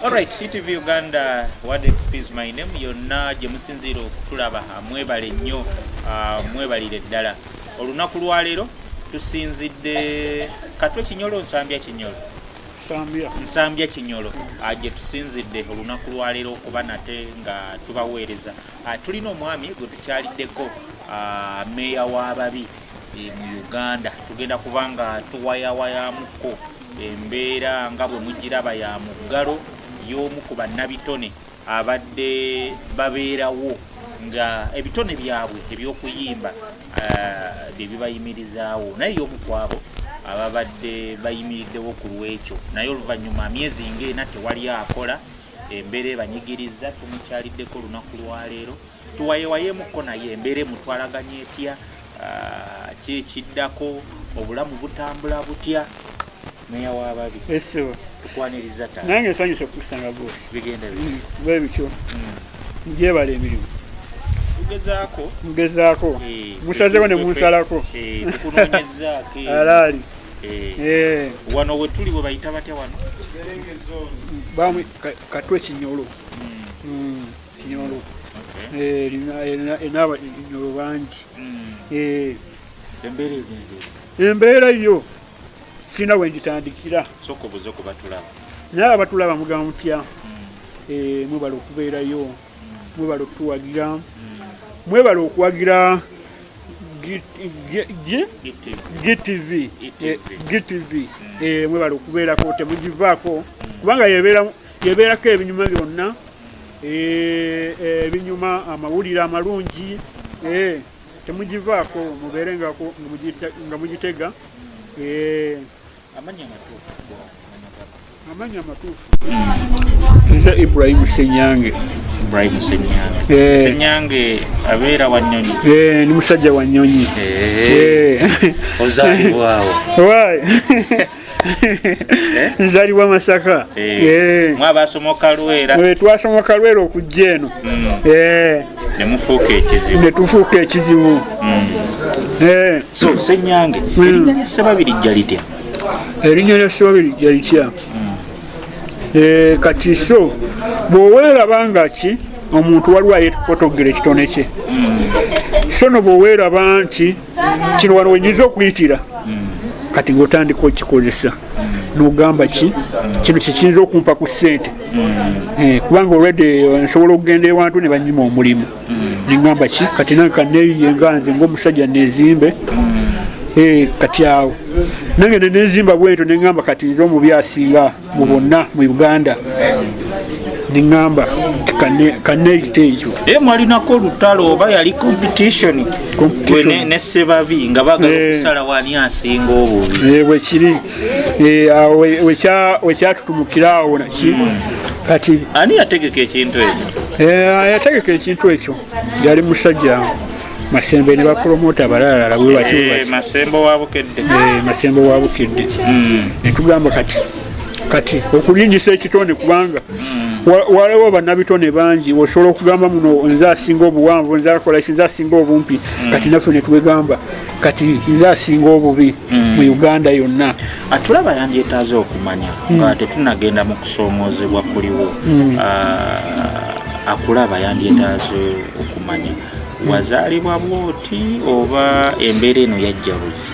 Alright, ETV Uganda, Word XP is my name. Yonna gye musinziira okutulaba, mwebale nnyo, mwebalire ddala. Olunaku lwaleero tusinzidde Katwe Kinyolo, Nsambya Kinyolo. Nsambya. Nsambya Kinyolo, gye tusinzidde olunaku lwaleero okuba nate nga tubaweereza. Tulina omwami gwe tukyaliddeko, meeya w'ababi mu Uganda. Tugenda kubanga tuwayawayamuko embeera nga bwe mugiraba ya muggalo y'omu ku bannabitone abadde babeerawo nga ebitone byabwe eby'okuyimba bye bibayimirizaawo, naye y'omu ku abo ababadde bayimiriddewo ku lw'ekyo. Naye oluvannyuma myezi ng'ena tewali akola, embeera ebanyigiriza. Tumukyaliddeko olunaku lwaleero tuwayewayeemukko naye embeera emutwalaganya etya, ki ekiddako, obulamu butambula butya. Meeya w'ababi, Essebo. Tukwaniriza taata. Nange nsanyuse okusanga, boss. Bigenda bitya? Bwe bityo. Ngyebala emirimu. Tugezaako. Mugezaako. Musazeewo ne munsalako. Tukunoonyezaako. Alaali. Wano we tuli bwe bayita batya wano? Bamwe Katwe Kinyolo. Kinyolo. Erina Abanyinyolo bangi. Embeera egenda etya? Embeera yo sirina we ngitandikira. Sooka obuuze ku batulaba. Naye abatulaba mugamba mutya? Mwebale okubeerayo, mwebale okutuwagira, mwebale okuwagira ETV. GTV. ETV. GTV. Mwebale okubeerako, temugivaako kubanga yebeerako ebinyuma byonna, ebinyuma, amawulire amalungi. Temugivaako, mubeere nga mugitega. Amannya amatuufu? Amannya amatuufu nze Ibrahim Senyange. Ibrahim Senyange. Senyange abeera wa Nnyonyi? Ni musajja wa Nnyonyi. Ozaalibwawo? Why? Nzaalibwa Masaka. Mwabasomoka Lwera? Twasomoka Lwera okujja eno. Ne mufuuka ekizibu. Ne tufuuka ekizibu. So Senyange, erinnya lya Ssebabi lijja litya? Erinnya lya Ssebabi lijja litya? Kati so bw'oweeraba nga ki omuntu waliwo ayeepotogera ekitone kye, so no bw'oweeraba nti kino wano wenyinza okuyitira, kati ng'otandika okikozesa n'ogamba ki kino kikiyinza okumpa ku ssente. Kubanga already nsobola okugenda ewantu ne banyima omulimu, neŋŋamba ki kati nange kaneeyiye nga nze ng'omusajja nezimbe. Kati awo nange nenezimba bwentyo, neŋŋamba kati nze omubi asinga mu bonna mu Uganda, neŋŋamba kaneeyita ekyo. Naye mwalinako olutalo oba yali competition? Competition. Gwe ne Ssebabi nga baagala okusalawo ani asinga obubi. Bwekiri. Awo wekyatutumukira awo naki kati. Ani yategeka ekintu ekyo? Yategeka ekintu ekyo yali musajja Masembe ne bapromota abalalala bwe batyo. Bwe batyo. Masembe wa Bukedde. Masembe wa Bukedde. Netugamba kati okulinyisa ekitone, kubanga waliwo bannabitone bangi, osobola okugamba muno nze asinga obuwanvu, nze akola ki, nze asinga obumpi. Kati naffe netwegamba kati nze asinga obubi mu Uganda yonna. Atulaba yandyetaaze okumanya nga tetunagenda mu kusoomoozebwa kuliwo. Akulaba yandyetaaze okumanya wazaalibwa bwoti oba embeera eno yajja buzi?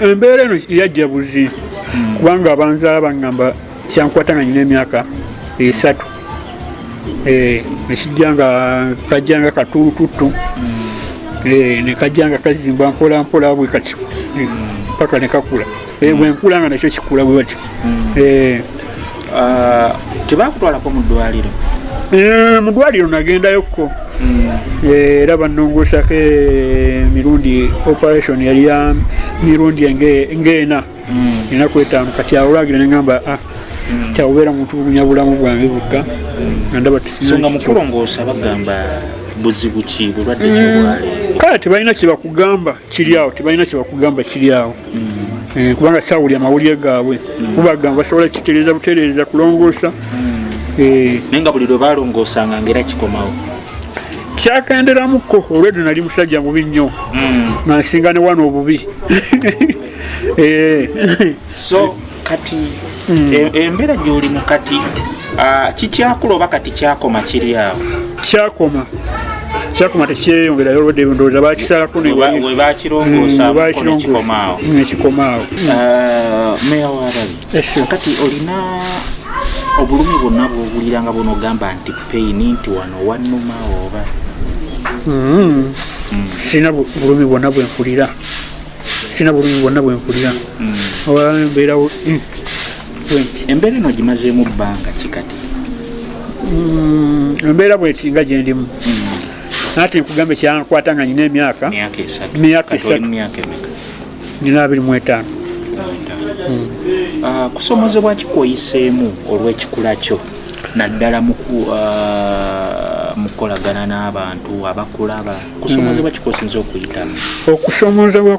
Embeera eno yajja buzi kubanga abanzaala baŋŋamba kyankwata nga nyina emyaka 3. Nekijja nga kajja nga katulututtu, ne kajja nga kazimba mpola mpola bwe kati, paka ne kakula. Bwe nkula nga nakyo kikula bwe batyo. Tebakutwalako mu ddwaliro? Mu ddwaliro nagendayokko. Era bannongoosako emirundi, operation yali ya mirundi ng'ena, 4 ku 5. Kati awo olwagira ne ŋŋamba, kyawubeera muntu bugunya bulamu bwange bwokka nga ndaba So nga mukulongoosa bagamba buzibu ki, bulwadde ki obwaleero? Kale tebalina kyebakugamba kiri awo, tebalina kyebakugamba kiri awo. Kubanga saawulya amawulire gaabwe, kubagamba basobola kitereeza butereeza kulongoosa. Naye nga buli lwe balongoosanga ngaera kikomawo? Kyakenderamuko, olweddo nali musajja mubi nnyo nga nsinga ne wano obubi. So kati Embeera gy'olimu kati kikyakula oba kati kyakoma kiri awo? Kyakoma tekyeyongerayo olwedde, ndowooza bakisalako. We bakirongoosa nekikomaawo. Nekikomaawo. Meya w'ababi, kati olina obulumi bwonna bw'owulira nga bw'onoogamba nti pain, nti wano wannuma oba? Sirina bulumi bwonna bwenkulira, sirina bulumi bwonna bwenkulira, oba mbeerawo bwenti. Embeera eno ogimazeemu bbanga ki kati? Embeera bweti nga gyendimu, ate nkugambe kyankwata nga nyina emyaka Myaka 3. Myaka Kati oli 3. mu myaka emeka? Nyina 25. Kusomozebwa ki kwoyiseemu olw'ekikula kyo, naddala mu kukolagana n'abantu abakulaba? Kusomozebwa ki kwosinza okuyitamu? Okusomozebwa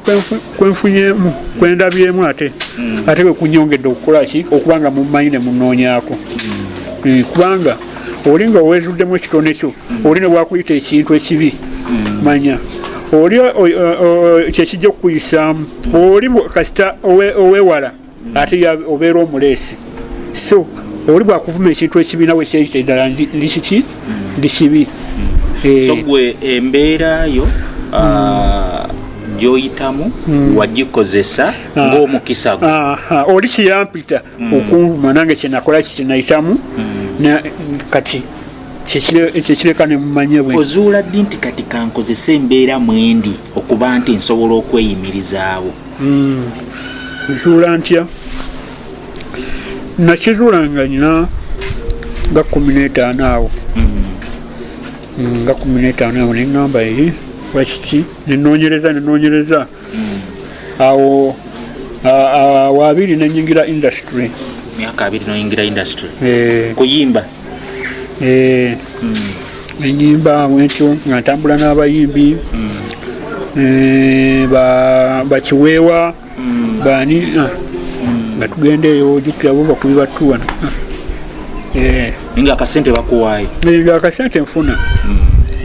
kwenfunyemu, kwendabyemu, ate kwe kunyongedde okukola ki, okuba nga mummanyi ne munoonyaako. Kubanga oli nga oweezuddemu ekitone kyo, oli ne bwakuyita ekintu ekibi, manya oli kyekijja okukuyisaamu, oli kasita oweewala ate obeera omuleesi. So oli bwakuvuma ekintu ekibi, nawe kyeyita eddala ndi kiki, ndi kibi. So gwe embeera yo gy'oyitamu wagikozesa ng'omukisa gwo? Aha, oli kiyampita okunvuma, nange kyenakola ki, kyenayitamu, kati kyekireka nemumanye bwe. Ozuula ddi nti kati kankozese embeera mwendi okuba nti nsobola okweyimirizaawo? Nzuula ntya? Nakizuula nga nyina nga 15 awo. Nga 15 awo neŋŋamba eri wakiki, nenoonyereza awo awo 20 nenyingira industry. Myaka 20 noyingira industry kuyimba? Eh, enyimba bwentyo nga ntambula n'abayimbi bakiweewa bani, nga tugenda eyo, ojjukira bo bakubi batuwa. Nga akasente bakuwaayo? Nga akasente nfuna.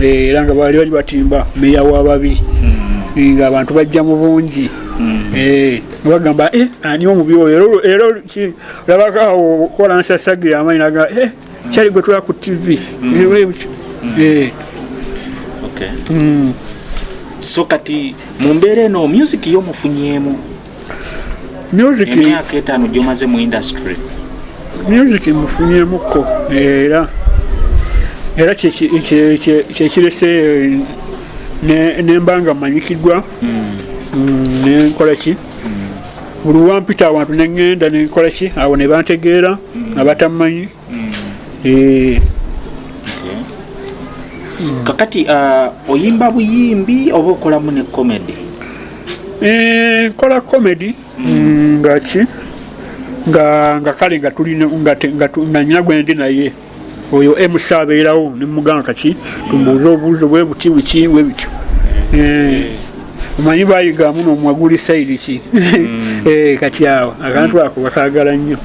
Era nga baali bali batimba meya w'ababi, nga abantu bajja mu bungi. Nga bagamba, "Eh, ani omubi oyo?" Era olabako awo kola nsasagira amaanyi naga, "Eh, kyali gwe tulaba ku TV." Okay. So kati mu mbeera eno music yo mufunyeemu? Music? Emyaka 5 gyomaze mu industry. Music mufunyemuko, era kyekirese nemba nga manyikiddwa. Nenkola ki, buli wampita awantu neŋŋenda nenkola ki awo ne bantegeera abatammanyi. Okay. Kakati oyimba buyimbi oba okolamu ne comedy? Nkola comedy, nga ki, nga kale nga tulina nga nyina gwendi naye oyo MC abeerawo nemugamba kaki tumbuuze obuuzo bwe buti buki bwe bityo. Omanyi bayigamu nomwaguli side ki. Kati awo akantu ako bakagala nnyo.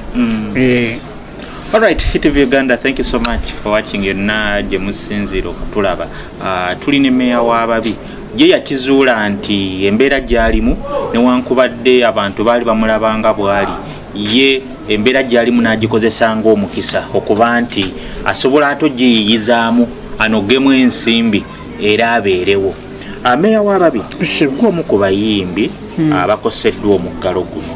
Alright, HTV Uganda, thank you so much for watching. Yonna gye musinziira okutulaba. Tuli ne meya w'ababi. Ye yakizuula nti embeera gy'alimu, newankubadde abantu baali bamulabanga bw'ali, ye embeera gy'alimu n'agikozesa ng'omukisa okuba nti asobola ate ogiyiyizaamu anogemu ensimbi era abeerewo. Meya w'ababi, gwe omu ku bayimbi abakoseddwa omuggalo guno.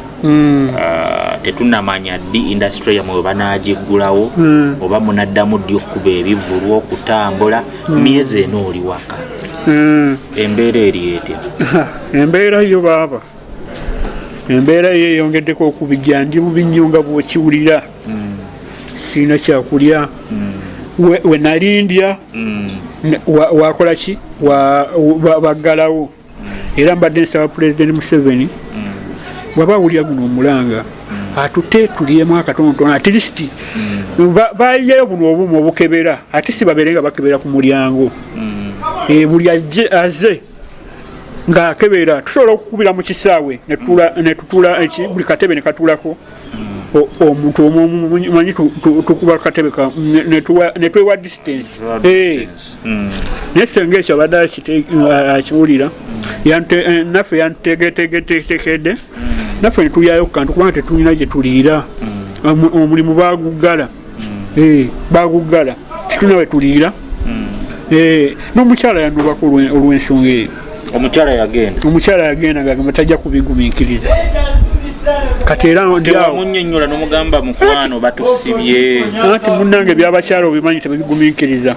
Tetunamanya ddi industry yammwe we banagiggulawo oba munaddamu ddi okuba ebivvulu, okutambula. Myezi eno oli waka, embeera eri etya? Embeera yo baaba, embeera yo eyongeddeko okubijja, ndi bubi nnyo nga bwokiwulira. Siina kyakulya. We nali ndya wakola ki, baggalawo. Era mbadde nsaba Pulezidenti Museveni bwaba awulira guno omulanga atute tulyemu akatonotono, at least bayiyeyo buno obumu obukebera, ate si babeere nga bakebera ku mulyango. Buli aze ng'akebera, tusobola okukubira mu kisaawe netutula buli katebe ne katulako omuntu omu, manyi tukuba katebe netwewa distance. Naye senga ekyo abadde akiwulira, naffe yantegetegetekedde naffe netulyayo ku kantu, kubanga tetulina gye tuliira. Omulimu baguggala. Baguggala, tetulina we tuliira. N'omukyala yanobako olw'ensonga eyo. Omukyala yagenda? Omukyala yagenda ngagamba tajja kubigumiikiriza. Kati era ndi awo. Tewamunyonyola nomugamba, mukwano, batusibye? Anti munnange, ebyabakyala obimanyi, tebabigumiikiriza.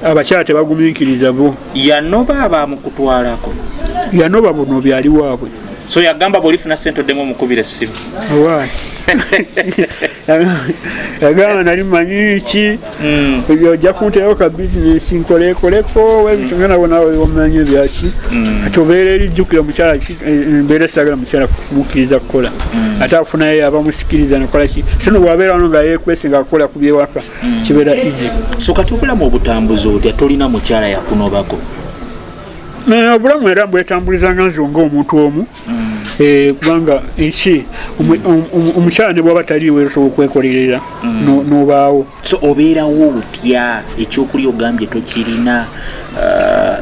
Abakyala tebagumiikiriza bo. Yanoba abamukutwalako? Yanoba buno byali waabwe. So yagamba bwolifuna sente oddemu omukubira essimu? Owaayi, yagamba nali manyi ki, ojja kunteerawo ka bizinesi nkolekoleko webityo, nga nabo nawe omanyi ebyaki. Kati obeera erijjukira omukyala ki, embeera esagala mukyala kumukkiriza kukola, ate afunayo abamusikiriza nekola ki. So no bwabeera wano nga yekwese nga akola ku byewaka, kibeera easy. So kati obulamu obutambuza otya? Tolina mukyala yakunobako? Obulamu era bwetambuliza nga nze ngaomuntu omu. Kubanga ensi omukyala ne bwaba taliiwo, era osobola okwekolerera n'obaawo. So obeerawo otya? Ekyokulya ogambye tokirina,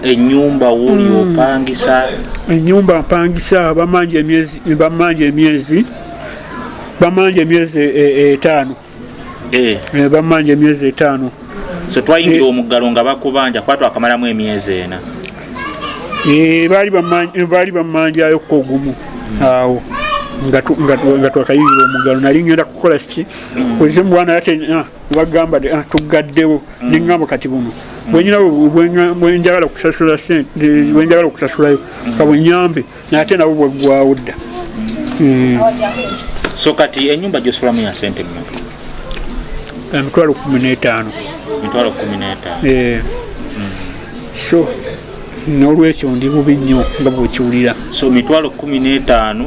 ennyumba wooli opangisa? Enyumba mpangisa, bamanja emyezi 5. Bamanja emyezi 5. So twayingira omuggalo nga bakubanja, kuba twakamalamu emyezi 4. Baali bamanjayo ogumu awo nga twakayingira omuggalo. Nali ngenda kukola ki kuze mwana, ate bagamba nti, "Ah, tuggaddewo." Neŋŋamba kati buno bwenyina bwenjagala kusasula sente, bwenjagala okusasulayo kabwenyambe, nate nabo bweggwawo dda. So kati ennyumba gyosulamu ya sente mmeka? 150,000. 15,000. So nolwekyo ndi bubi nnyo nga bwekiwulira. So 15,000,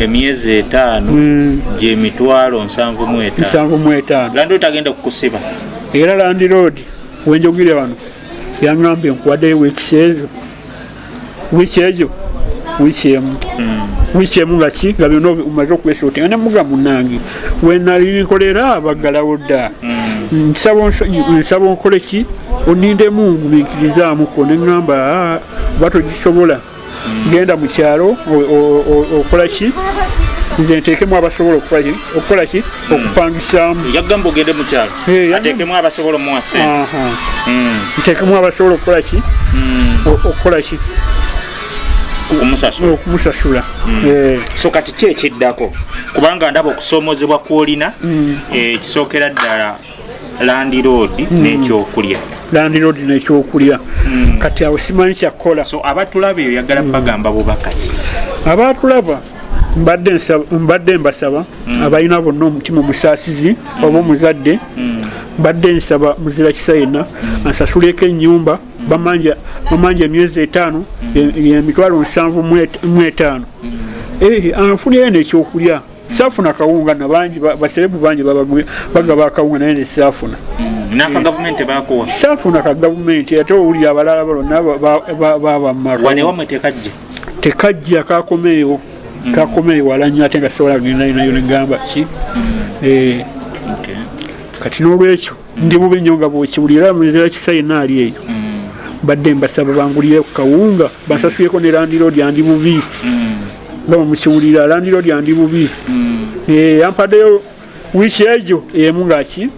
emyezi 5, gye 75,000. 75. Landlord tagenda kukusiba? Era landlord wenjogere wano yaŋŋambye, nkuwaddeyo wiiki ezo, wiiki ezo, wiiki emu, wiiki emu nga ki, nga byonna omaze okwesortinga. Nemuga, munange, wenali nkolera baggalawo dda. Nsaba onkole ki, onindemu, ngumiikirizaamuko. Neŋŋamba, "Ah, oba togisobola, genda mu kyalo okola ki, nze nteekemu abasobola okukola ki, okupangisaamu." Yagamba ogende mu kyalo? Ateekemu abasobola omuwa sente? Aha. Nteekemu abasobola okukola ki, okukola ki? Okumusasula. Okumusasula. So kati ki ekiddako? Kubanga ndaba okusoomozebwa kwolina, ekisookera ddala landlord n'ekyokulya. Landlord n'ekyokulya. Kati awo simanyi kyakukola. So abatulaba eyo yagala bagamba bubaka ki? Abatulaba mbadde mbasaba, abalina bonna omutima omusaasizi oba omuzadde, mbadde nsaba muzira kisa yenna ansasuleko ennyumba. Bamanja emyezi 5, 75,000. Anfunire nekyokulya. Saafuna kawunga, nabangi baserebu bangi bagaba akawunga, naye nze saafuna. N'aka gavumenti bakuwa? Saafuna ka gavumenti. Ate owulira abalala bonna babamma. Wane wamwe tekajja? Tekajja, kakomeewo, kakomeewo wala nnyo, ate nga sobola kugenda nayo negamba ki. Kati n'olwekyo ndi bubi nnyo nga bwekiwulira. Muzira kisa yenna ali eyo, mbadde mbasaba bangulire ku kawunga, bansasuleko ne landlord. Andi bubi nga bwemukiwulira, landlord andi bubi. Ampaddeyo wiiki egyo emu ngaki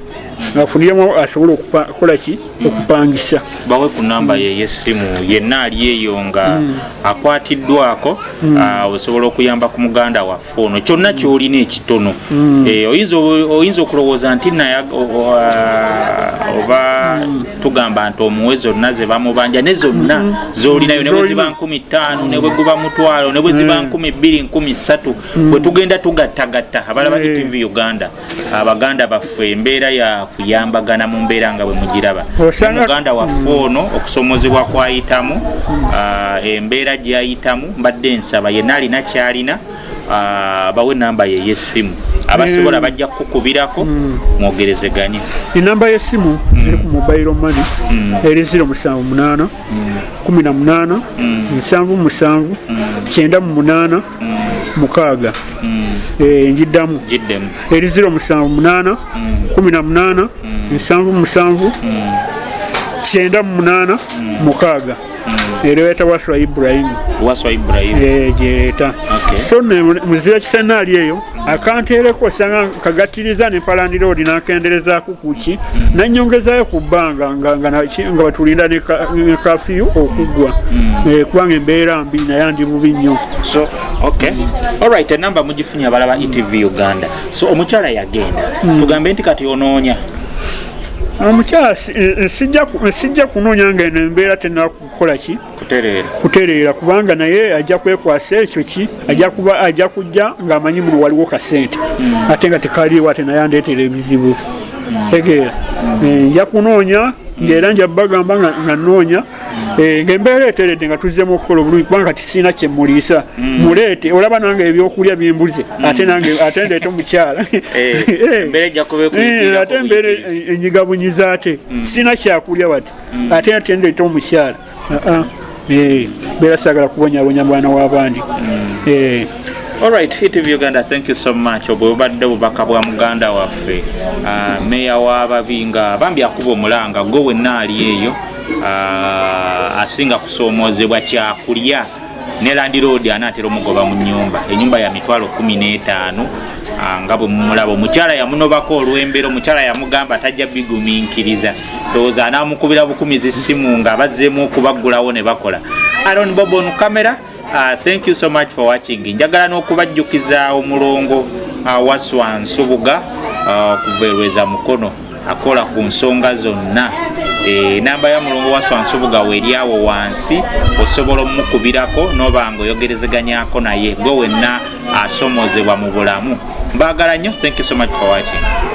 ngaafuniremu asobole okukola ki, okupangisa. Bawe ku namba ye ey'essimu, yenna ali eyo nga akwatiddwako, osobola okuyamba ku muganda waffe ono, kyonna kyolina ekitono. Oyinza okulowooza nti naye oba tugamba nti omuwe zonna ze bamubanja ne zonna zolinayo, ne bwe ziba 5,000, ne bwe guba 100,000, ne bwe ziba 2,000, 3,000, bwe tugenda tugattagatta abalaba ETV Uganda, abaganda baffe, embeera ya kuyambagana mu mbeera nga bwe mugiraba. Muganda waffe ono okusomozebwa kwayitamu, embeera gyayitamu, mbadde nsaba yenna alina kyalina, bawe namba ye ey'essimu, abasobola bajja kukukubirako mwogerezeganye. Enamba y'essimu eri ku mobile money, eri 078 18 77 98 6. Njiddamu. Giddemu. Eri 078 18 77 98 6. Ereeta Waswa Ibrahimu. Waswa Ibrahim. Gyereeta. So muzira kisenaali eyo akanteereko, osanga kagatiriza ne palandiroodi nakenderezaako kuki, nanyongezayo ku bbanga nga batulinda ne kafiyu okuggwa. Kubanga embeera mbi, naye ndi bubi nnyo. So okay, alright, enamba mugifunye abalaba ETV Uganda. So omukyala yagenda, tugambe nti kati onoonya? Omukyala sijja kunoonya nga eno embeera tenakukola ki? Kutereera. Kutereera, kubanga naye ajja kwekwasa ekyo ki, ajja kujja ng'amanyi muno waliwo kasente, ate nga tekaliiwo, ate naye andeetera ebizibu. Tegeera. Nja kunoonya ng'era nja bagamba nga nnoonya, ng'embeera eteredde, nga tuzzemu okukola obulungi, kubanga kati sirina kyemuliisa. Muleete, olaba nange ebyokulya bimbuze, ate nange ate ndeete omukyala. Embeera ejja kuba ekuyitirako. Ate embeera enyigabunyiza, ate sirina kyakulya wadde, ate ndeete omukyala. Ah, ah. Mbeera saagala kubonyabonya mwana w'abandi. Alright, ETV Uganda, thank you so much. Obwe bubadde obubaka bwa muganda waffe, meya w'ababi, nga bambi akuba omulanga gwe wenna ali eyo, asinga kusoomoozebwa kyakulya ne landiroodi anaatera omugoba mu nnyumba, ennyumba ya 150,000. Nga bwe mumulaba, omukyala yamunobako olw'embeera, omukyala yamugamba tajja bigumiikiriza. Ndowooza anaamukubira bukumizi simu nga bazzeemu okubaggulawo ne bakola. Aron Bob on camera. Thank you so much for watching. Njagala n'okubajjukiza omulongo Waswa Nsubuga, okuva erweza mukono, akola ku nsonga zonna. Namba ya mulongo Waswa Nsubuga weeri awo wansi, osobola omukubirako noba nga oyogerezeganyako naye, gwe wenna asomozebwa mu bulamu. Mbaagala nnyo. Thank you so much for watching.